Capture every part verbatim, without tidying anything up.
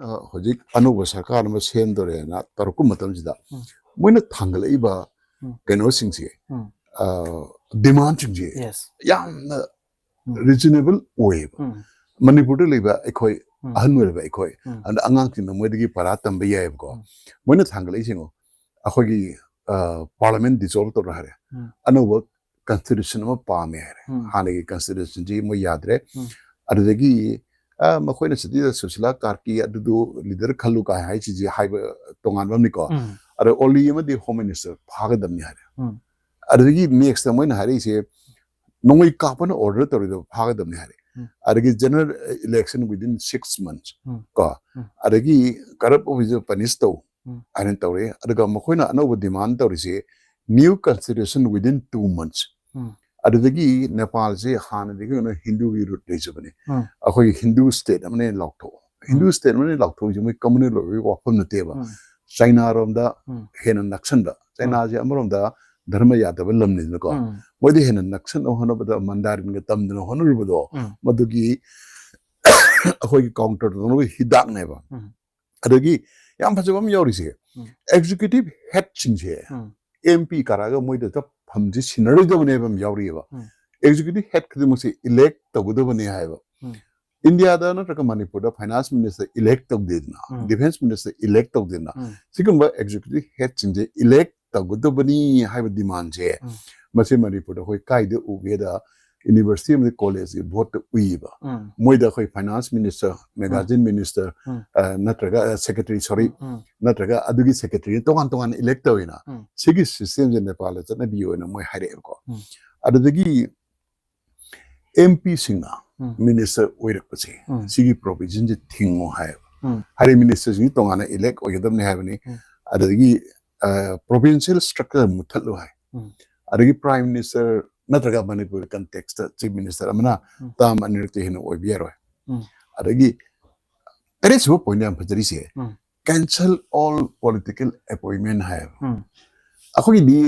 ꯑ, ꯍꯧꯖꯤꯛ ꯑꯅꯧꯕ ꯁꯔꯀꯥꯔ ꯑꯃ ꯁꯦꯝꯗꯣꯔꯦꯅ ꯇꯧꯔꯛꯄ ꯃꯇꯝꯁꯤꯗ ꯎꯝ. ꯃꯣꯏꯅ ꯊꯥꯡꯒꯠꯂꯛꯏꯕ ꯎꯝ. ꯀꯩꯅꯣꯁꯤꯡꯁꯦ, ꯎꯝ. ꯗꯤꯃꯥꯟꯁꯤꯡꯁꯦ Yes. ꯌꯥꯝꯅ ꯎꯝ. ꯔꯤꯖꯅꯦꯕꯜ ꯑꯣꯏꯌꯦꯕ꯫ ꯎꯝ. ꯃꯅꯤꯄꯨꯔꯗ ꯂꯩꯕ ꯑꯩꯈꯣꯏ ꯎꯝ. ꯑꯍꯟ ꯑꯣꯏꯔꯕ ꯑꯩꯈꯣꯏ, ꯎꯝ. ꯑꯗ ꯑꯉꯥꯡꯁꯤꯡꯅ ꯃꯣꯏꯗꯒꯤ ꯄꯔꯥ ꯇꯝꯕ ꯌꯥꯏꯑꯕꯀꯣ꯫ ꯎꯝ. ꯃꯣꯏꯅ ꯊꯥꯡꯒꯠꯂꯛꯏꯁꯤꯉꯣ, ꯑꯩꯈꯣꯏꯒꯤ ꯄꯥꯔꯂꯤꯌꯥꯃꯦꯟ ꯗꯤꯖꯣꯜꯕ ꯇꯧꯔ ꯍꯥꯏꯔꯦ, ꯎꯝ. ꯑꯅꯧꯕ ꯀꯟꯁꯇꯤꯇ꯭ꯌꯨꯁꯟ ꯑꯃ ꯄꯥꯝꯃꯦ ꯍꯥꯏꯔꯦ꯫ ꯎꯝ. ꯍꯥꯟꯅꯒꯤ ꯀꯟꯁꯇꯤꯇ꯭ꯌꯨꯁꯟꯁꯤ ꯃꯣꯏ ꯌꯥꯗ꯭ꯔꯦ꯫ ꯎꯝ. ꯑꯗꯨꯗꯒꯤ ꯑ, ꯃꯈꯣꯏꯅ ꯁꯤꯗꯩꯗ ꯁꯨꯁꯤꯂꯥ ꯀꯥꯔꯀꯤ ꯑꯗꯨꯗꯨ ꯂꯤꯗꯔ ꯈꯜꯂꯨ ꯀꯥꯏ ꯍꯥꯏꯁꯤꯁꯦ ꯍꯥꯏꯕ ꯇꯣꯉꯥꯟꯕ ꯑꯃꯅꯤꯀꯣ꯫ ꯎꯝ. ꯑꯗ ꯑꯣꯂꯤ ꯑꯃꯗꯤ ꯍꯣꯝ ꯃꯤꯅꯤꯁꯇꯔ ꯐꯥꯒꯗꯕꯅꯤ ꯍꯥꯏꯔꯦ꯫ ꯎꯝ. ꯑꯗꯨꯗꯒꯤ ꯅꯦꯛꯁꯇ ꯃꯣꯏꯅ ꯍꯥꯏꯔꯛꯏꯁꯦ, ꯅꯣꯡꯃꯩ ꯀꯥꯞꯄꯅ ꯑꯣꯔꯗꯔ ꯇꯧꯔꯤꯗꯣ ꯐꯥꯒꯗꯕꯅꯤ ꯍꯥꯏꯔꯦ꯫ ꯎꯝ. ꯑꯗꯒꯤ general election within six months ꯎꯝ. ꯀꯣ, ꯎꯝ. ꯑꯗꯒꯤ ꯀꯔꯞ ꯑꯣꯐꯤꯁꯔ ꯄꯅꯤꯁ ꯇꯧ ꯎꯝ. ꯍꯥꯏꯅ ꯇꯧꯔꯦ꯫ ꯑꯗꯨꯒ ꯃꯈꯣꯏꯅ ꯑꯅꯧꯕ ꯗꯤꯃꯥꯟ ꯇꯧꯔꯤꯁꯦ, new constitution within two months. ꯎꯝ. ꯑꯗꯨꯗꯒꯤ ꯅꯦꯄꯥꯜꯁꯦ ꯍꯥꯟꯅꯗꯒꯤ ꯑꯣꯏꯅ ꯍꯤꯟꯗꯨꯒꯤ ꯔꯨꯠ ꯂꯩꯖꯕꯅꯦ꯫ ꯎꯝ. ꯑꯩꯈꯣꯏꯒꯤ ꯍꯤꯟꯗꯨ ꯁ꯭ꯇꯦꯠ ꯑꯃꯅꯦ ꯂꯥꯎꯊꯣꯛꯑꯣ꯫ ꯍꯤꯟꯗꯨ ꯎꯝ. ꯁ꯭ꯇꯦꯠ ꯑꯃꯅꯦ ꯂꯥꯎꯊꯣꯛꯏꯁꯦ ꯃꯣꯏ ꯀꯝꯃꯨꯅꯦꯜ ꯑꯣꯏꯕꯒꯤ ꯋꯥꯐꯝ ꯅꯠꯇꯦꯕ꯫ ꯎꯝ. ꯆꯩꯅꯥꯔꯣꯝꯗ ꯎꯝ. ꯍꯦꯟꯅ ꯅꯛꯁꯟꯕ, ꯆꯩꯅꯥꯁꯦ ꯑꯃꯔꯣꯝꯗ ꯙꯔꯃ ꯌꯥꯗꯕ ꯂꯝꯅꯤꯗꯅꯀꯣ, ꯎꯝ. ꯃꯣꯏꯗ ꯍꯦꯟꯅ ꯅꯛꯁꯟꯅꯕ ꯍꯣꯠꯅꯕꯗ ꯃꯟꯗꯥꯔꯤꯟꯒ ꯇꯝꯗꯅ ꯍꯣꯠꯅꯔꯨꯕꯗꯣ, ꯎꯝ. ꯃꯗꯨꯒꯤ ꯑꯩꯈꯣꯏꯒꯤ ꯀꯥꯎꯟꯇꯔ ꯇꯧꯅꯕ ꯍꯤꯗꯥꯛꯅꯦꯕ꯫ ꯎꯝ. ꯑꯗꯒꯤ ꯌꯥꯝ ꯐꯖꯕ ꯑꯃ ꯌꯥꯎꯔꯤꯁꯦ, ꯎꯝ. ꯑꯦꯛꯖꯤꯀ꯭ꯌꯨꯇꯤꯚ ꯍꯦꯗꯁꯤꯡꯁꯦ ꯎꯝ. ꯑꯦꯝ ꯄꯤ ꯀꯥꯔꯛꯑꯒ ꯃꯣꯏꯗ ꯐꯝꯁꯤ ꯁꯤꯟꯅꯔꯣꯏꯗꯕꯅꯦꯕ ꯑꯃ ꯌꯥꯎꯔꯤꯑꯕ꯫ ꯎꯝ. ꯑꯦꯛꯖꯤꯀ꯭ꯌꯨꯇꯤꯚ ꯍꯦꯗ ꯈꯨꯗꯤꯡꯃꯛꯁꯦ ꯏꯂꯦꯛ ꯇꯧꯒꯗꯕꯅꯦ ꯍꯥꯏꯕ꯫ ꯎꯝ. ꯏꯟꯗꯤꯌꯥꯗ ꯅꯠꯇ꯭ꯔꯒ ꯃꯅꯤꯄꯨꯔꯗ ꯐꯥꯏꯅꯥꯟꯁ ꯃꯤꯅꯤꯁꯇꯔ ꯏꯂꯦꯛ ꯇꯧꯗꯦꯗꯅ, ꯎꯝ. ꯗꯤꯐꯦꯟꯁ ꯃꯤꯅꯤꯁꯇꯔ ꯏꯂꯦꯛ ꯇꯧꯗꯦꯗꯅ, ꯎꯝ. ꯁꯤꯒꯨꯝꯕ ꯑꯦꯛꯖꯤꯀ꯭ꯌꯨꯇꯤꯚ ꯍꯦꯗꯁꯤꯡꯁꯦ ꯏꯂꯦꯛ ꯇꯧꯒꯗꯕꯅꯤ ꯍꯥꯏꯕ ꯗꯤꯃꯥꯟꯁꯦ ꯎꯝ. ꯃꯁꯤ ꯃꯅꯤꯄꯨꯔꯗ ꯑꯩꯈꯣꯏ ꯀꯥꯏꯗ ꯎꯒꯦꯗ, ꯌꯨꯅꯤꯚꯔꯁꯤꯇꯤ ꯑꯃꯗꯤ ꯀꯣꯂꯦꯖꯀꯤ ꯚꯣꯠꯇ ꯎꯏꯕ꯫ ꯎꯝ. ꯃꯣꯏꯗ ꯑꯩꯈꯣꯏ ꯐꯥꯏꯅꯥꯟꯁ ꯃꯤꯅꯤꯁꯇꯔ, ꯃꯦꯒꯥꯖꯤꯟ ꯃꯤꯅꯤꯁꯇꯔ, ꯎꯝ. ꯑ, ꯅꯠꯇ꯭ꯔꯒ ꯁꯦꯀ꯭ꯔꯦꯇꯔꯤ, ꯁꯣꯔꯤ, ꯎꯝ. ꯅꯠꯇ꯭ꯔꯒ ꯑꯗꯨꯒꯤ ꯁꯦꯀ꯭ꯔꯦꯇꯔꯤ ꯇꯣꯉꯥꯟ ꯇꯣꯉꯥꯟꯅ ꯏꯂꯦꯛ ꯇꯧꯋꯤꯅ, ꯎꯝ. ꯁꯤꯒꯤ ꯁꯤꯁꯇꯦꯝꯁꯦ ꯅꯦꯄꯥꯜꯗ ꯆꯠꯅꯕꯤ ꯑꯣꯏꯅ ꯃꯣꯏ ꯍꯥꯏꯔꯛꯑꯦꯕꯀꯣ꯫ ꯎꯝ. ꯑꯗꯨꯗꯒꯤ ꯑꯦꯝ ꯄꯤꯁꯤꯡꯅ ꯎꯝ. ꯃꯤꯅꯤꯁꯇꯔ ꯑꯣꯏꯔꯛꯄꯁꯦ, ꯎꯝ. ꯁꯤꯒꯤ ꯄ꯭ꯔꯣꯚꯤꯖꯟꯁꯦ ꯊꯤꯡꯉꯣ ꯍꯥꯏꯌꯦꯕ꯫ ꯎꯝ. ꯍꯥꯏꯗꯤ ꯃꯤꯅꯤꯁꯇꯔꯁꯤꯡꯁꯤ ꯇꯣꯉꯥꯟꯅ ꯏꯂꯦꯛ ꯑꯣꯏꯒꯗꯕꯅꯤ ꯍꯥꯏꯕꯅꯤ꯫ ꯎꯝ. ꯑꯗꯒꯤ ꯄ꯭ꯔꯣꯚꯤꯟꯁꯤꯌꯦꯜ ꯁ꯭ꯇ꯭ꯔꯛꯆꯔ ꯃꯨꯠꯊꯠꯂꯨ ꯍꯥꯏ꯫ ꯎꯝ. ꯑꯗꯒꯤ ꯄ꯭ꯔꯥꯏꯝ ꯃꯤꯅꯤꯁꯇꯔ ꯅꯠꯇ꯭ꯔꯒ ꯃꯅꯤꯄꯨꯔ ꯀꯟꯇꯦꯛꯁꯇ ꯆꯤꯐ ꯃꯤꯅꯤꯁꯇꯔ ꯑꯃꯅ ꯎꯝ. ꯇꯥꯔꯝ ꯑꯅꯤꯔꯛꯇꯤ ꯍꯦꯟꯅ ꯑꯣꯏꯕ ꯌꯥꯔꯣꯏ꯫ ꯎꯝ. ꯑꯗꯒꯤ ꯇꯔꯦꯠꯁꯨꯕ ꯄꯣꯏꯟ ꯌꯥꯝ ꯐꯖꯔꯤꯁꯦ, ꯎꯝ. ꯀꯦꯟꯁꯦꯜ ꯑꯣꯜ ꯄꯣꯂꯤꯇꯤꯀꯦꯜ ꯑꯦꯄꯣꯏꯟꯃꯦꯟ ꯍꯥꯏꯌꯦꯕ꯫ ꯎꯝ. ꯑꯩꯈꯣꯏꯒꯤꯗꯤ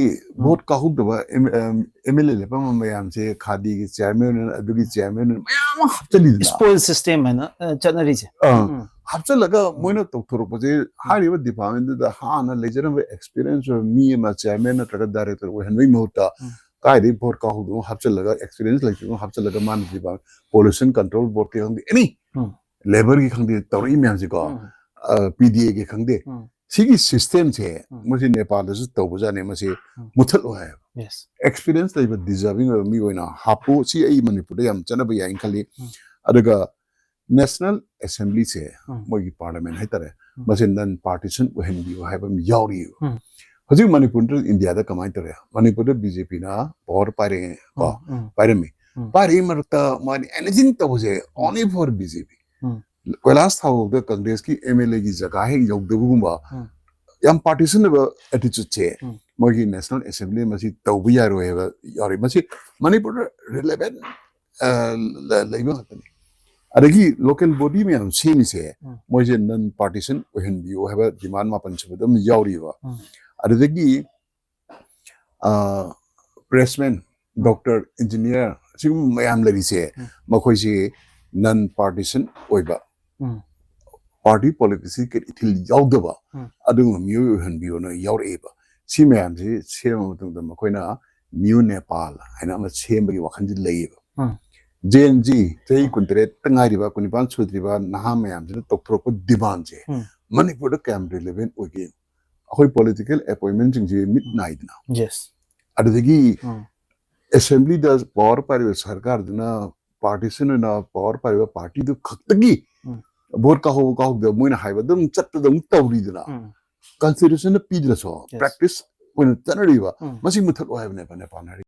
ꯚꯣꯠ ꯀꯥꯍꯧꯗꯕ ꯑꯦꯝ ꯑꯦꯜ ꯑꯦ ꯂꯦꯞꯄꯝꯕ ꯃꯌꯥꯝꯁꯦ ꯈꯥꯗꯤꯒꯤ ꯆꯤꯌꯥꯔꯃꯦꯟ ꯑꯣꯏꯅ, ꯑꯗꯨꯒꯤ ꯆꯤꯌꯥꯔꯃꯦꯟ ꯑꯣꯏꯅ ꯃꯌꯥꯝ ꯑꯃ ꯍꯥꯞꯆꯜꯂꯤꯗꯅ꯫ ꯁ꯭ꯄꯣꯏꯜ ꯁꯤꯁꯇꯦꯝ ꯍꯥꯏꯅ ꯑ, ꯆꯠꯅꯔꯤꯁꯦ꯫ ꯑꯥ, ꯎꯝ. ꯍꯥꯞꯆꯜꯂꯒ ꯃꯣꯏꯅ ꯇꯧꯊꯣꯔꯛꯄꯁꯦ ꯍꯥꯏꯔꯤꯕ ꯗꯤꯄꯥꯔꯠꯃꯦꯟꯗꯨꯗ ꯍꯥꯟꯅ ꯂꯩꯖꯔꯝꯕ ꯑꯦꯛꯁꯄꯤꯔꯤꯌꯦꯟꯁ ꯑꯣꯏꯕ ꯃꯤ ꯑꯃ ꯆꯤꯌꯥꯔꯃꯦꯟ ꯅꯠꯇ꯭ꯔꯒ ꯗꯥꯏꯔꯦꯛꯇꯔ ꯑꯣꯏꯍꯟꯕꯒꯤ ꯃꯍꯨꯠꯇ ꯎꯝ. ꯀꯥꯏꯗꯒꯤ ꯚꯣꯠ ꯀꯥꯍꯧꯗꯕ ꯍꯥꯞꯆꯜꯂꯒ ꯑꯦꯛꯁꯄꯤꯔꯤꯌꯦꯟꯁ ꯂꯩꯇꯕ ꯍꯥꯞꯆꯜꯂꯒ ꯃꯥꯅ ꯗꯤꯄꯥꯔꯠꯃꯦꯟ ꯄꯣꯂꯨꯁꯟ ꯀꯟꯇ꯭ꯔꯣꯜ ꯕꯣꯔꯗꯀꯤ ꯈꯪꯗꯦ, ꯑꯦꯅꯤ ꯎꯝ. ꯂꯦꯕꯔꯒꯤ ꯈꯪꯗꯦ, ꯇꯧꯔꯛꯏ ꯃꯌꯥꯝꯁꯦꯀꯣ, ꯎꯝ. ꯄꯤ ꯗꯤ ꯑꯦꯒꯤ ꯈꯪꯗꯦ, ꯎꯝ. ꯁꯤꯒꯤ ꯁꯤꯁꯇꯦꯝꯁꯦ ꯎꯝ. ꯃꯣꯏꯁꯦ ꯅꯦꯄꯥꯜꯗꯁꯨ ꯇꯧꯕꯖꯥꯠꯅꯦ꯫ ꯃꯁꯤ ꯎꯝ. ꯃꯨꯊꯠꯂꯣ ꯍꯥꯏꯌꯦꯕ꯫ Yes. ꯑꯦꯛꯁꯄꯤꯔꯤꯌꯦꯟꯁ ꯂꯩꯕ ꯗꯤꯖꯥꯔꯚꯤꯡ ꯑꯣꯏꯕ ꯃꯤ ꯑꯣꯏꯅ ꯍꯥꯞꯄꯨ꯫ ꯁꯤ ꯑꯩ ꯃꯅꯤꯄꯨꯔꯗ ꯌꯥꯝ ꯆꯠꯅꯕ ꯌꯥꯏꯅ ꯈꯜꯂꯤ꯫ ꯎꯝ. ꯑꯗꯨꯒ ꯅꯦꯁꯅꯦꯜ ꯑꯦꯁꯦꯝꯕ꯭ꯂꯤꯁꯦ ꯎꯝ. ꯃꯣꯏꯒꯤ ꯄꯥꯔꯂꯤꯌꯥꯃꯦꯟ ꯍꯥꯏꯇꯥꯔꯦ, ꯎꯝ. ꯃꯁꯤ ꯅꯟ ꯄꯥꯔꯇꯤꯁꯟ ꯑꯣꯏꯍꯟꯕꯤꯌꯨ ꯍꯥꯏꯕ ꯑꯃ ꯌꯥꯎꯔꯤꯕ꯫ ꯎꯝ. ꯍꯧꯖꯤꯛ ꯃꯅꯤꯄꯨꯔꯗ, ꯏꯟꯗꯤꯌꯥꯗ ꯀꯃꯥꯏꯅ ꯇꯧꯔꯦ? ꯃꯅꯤꯄꯨꯔꯗ ꯕꯤ ꯖꯦ ꯄꯤꯅ ꯄꯋꯥꯔ ꯄꯥꯏꯔꯛꯑꯦ ꯀꯣ, ꯎꯝ, ꯎꯝ. ꯄꯥꯏꯔꯝꯃꯤ꯫ ꯎꯝ. ꯄꯥꯏꯔꯛꯏ ꯃꯔꯛꯇ ꯃꯥꯅ ꯑꯦꯅꯤꯊꯤꯡ ꯇꯧꯕꯁꯦ only for ꯕꯤ ꯖꯦ ꯄꯤ꯫ ꯎꯝ. ꯀꯣꯏꯂꯥꯁ ꯊꯥꯕꯗ ꯀꯪꯒ꯭ꯔꯦꯁꯀꯤ ꯑꯦꯝ ꯑꯦꯜ ꯑꯦꯒꯤ ꯖꯒꯥ ꯍꯦꯛ ꯌꯧꯗꯕꯒꯨꯝꯕ, ꯎꯝ. ꯌꯥꯝ ꯄꯥꯔꯇꯤꯁꯟ ꯑꯣꯏꯕ ꯑꯦꯇꯤꯆꯨꯠꯁꯦ ꯎꯝ. ꯃꯣꯏꯒꯤ ꯅꯦꯁꯅꯦꯜ ꯑꯦꯁꯦꯝꯕ꯭ꯂꯤ ꯃꯁꯤ ꯇꯧꯕ ꯌꯥꯔꯣꯏ ꯍꯥꯏꯕ ꯌꯥꯎꯔꯤ꯫ ꯃꯁꯤ ꯃꯅꯤꯄꯨꯔꯗ ꯔꯤꯂꯦꯚꯦꯟ ꯂꯩꯕ ꯉꯥꯛꯇꯅꯤ꯫ ꯑꯗꯒꯤ ꯂꯣꯀꯦꯜ ꯕꯣꯗꯤ ꯃꯌꯥꯝ ꯁꯦꯝꯃꯤꯁꯦ ꯎꯝ. ꯃꯣꯏꯁꯦ ꯅꯟ ꯄꯥꯔꯇꯤꯁꯟ ꯑꯣꯏꯍꯟꯕꯤꯌꯨ ꯍꯥꯏꯕ ꯗꯤꯃꯥꯟ ꯃꯥꯄꯟ ꯁꯨꯕꯗ ꯑꯗꯨꯝ ꯌꯥꯎꯔꯤꯕ꯫ ꯎꯝ. ꯑꯗꯨꯗꯒꯤ ꯄ꯭ꯔꯦꯁꯃꯦꯟ, ꯎꯝ. ꯗꯣꯛꯇꯔ, ꯏꯟꯖꯤꯅꯤꯌꯥꯔ, ꯁꯤꯒꯨꯝꯕ ꯃꯌꯥꯝ ꯂꯩꯔꯤꯁꯦ ꯎꯝ. ꯃꯈꯣꯏꯁꯤ ꯅꯟ ꯄꯥꯔꯇꯤꯁꯟ ꯑꯣꯏꯕ, ꯎꯝ. ꯄꯥꯔꯇꯤ ꯄꯣꯂꯤꯇꯤꯛꯁꯀꯤ ꯏꯊꯤꯜ ꯌꯥꯎꯗꯕ ꯎꯝ. ꯑꯗꯨꯒꯨꯝꯕ ꯃꯤꯑꯣꯏ ꯑꯣꯏꯍꯟꯕꯤꯌꯣꯅ ꯌꯥꯎꯔꯛꯑꯦꯕ꯫ ꯁꯤ ꯃꯌꯥꯝꯁꯤ ꯁꯦꯝꯃ ꯃꯇꯨꯡꯗ ꯃꯈꯣꯏꯅ ꯅ꯭ꯌꯨ ꯅꯦꯄꯥꯜ ꯍꯥꯏꯅ ꯑꯃ ꯁꯦꯝꯕꯒꯤ ꯋꯥꯈꯜꯁꯤ ꯂꯩꯌꯦꯕ꯫ ꯎꯝ. ꯖꯦꯟ ꯖꯤ, ꯆꯍꯤ ꯎꯝ. ꯀꯨꯟꯇꯔꯦꯠꯇ ꯉꯥꯏꯔꯤꯕ, ꯀꯨꯟꯅꯤꯄꯥꯟ ꯁꯨꯗ꯭ꯔꯤꯕ ꯅꯍꯥ ꯃꯌꯥꯝꯁꯤꯅ ꯇꯧꯊꯣꯔꯛꯄ ꯗꯤꯃꯥꯟꯁꯦ ꯎꯝ. ꯃꯅꯤꯄꯨꯔꯗ ꯀꯌꯥꯝ ꯔꯤꯂꯦꯚꯦꯟ ꯑꯣꯏꯒꯦ? ꯑꯩꯈꯣꯏ ꯄꯣꯂꯤꯇꯤꯀꯦꯜ ꯑꯦꯄꯣꯏꯟꯃꯦꯟꯁꯤꯡꯁꯦ ꯃꯤꯠ ꯅꯥꯏꯗꯅ, Yes. ꯑꯗꯨꯗꯒꯤ ꯎꯝ. ꯑꯦꯁꯦꯝꯕ꯭ꯂꯤꯗ ꯄꯋꯥꯔ ꯄꯥꯏꯔꯤꯕ ꯁꯔꯀꯥꯔꯗꯨꯅ ꯄꯥꯔꯇꯤꯁꯟ ꯑꯣꯏꯅ ꯄꯋꯥꯔ ꯄꯥꯏꯔꯤꯕ ꯄꯥꯔꯇꯤꯗꯨ ꯈꯛꯇꯒꯤ ꯎꯝ. ꯚꯣꯠ ꯀꯥꯍꯧꯕ ꯀꯥꯍꯧꯗꯕ ꯃꯣꯏꯅ ꯍꯥꯏꯕ ꯑꯗꯨꯝ ꯆꯠꯄꯗ ꯑꯗꯨꯝ ꯇꯧꯔꯤꯗꯅ, ꯎꯝ. ꯀꯟꯁꯇꯤꯇ꯭ꯌꯨꯁꯟꯗ ꯄꯤꯗ꯭ꯔꯁꯨ Yes. ꯄ꯭ꯔꯦꯛꯇꯤꯁ ꯑꯣꯏꯅ ꯆꯠꯅꯔꯤꯕ, ꯎꯝ. ꯃꯁꯤ ꯃꯨꯊꯠꯂꯣ ꯍꯥꯏꯕꯅꯦꯕ ꯅꯦꯄꯥꯜꯅ ꯍꯥꯏꯔꯤꯁꯦ꯫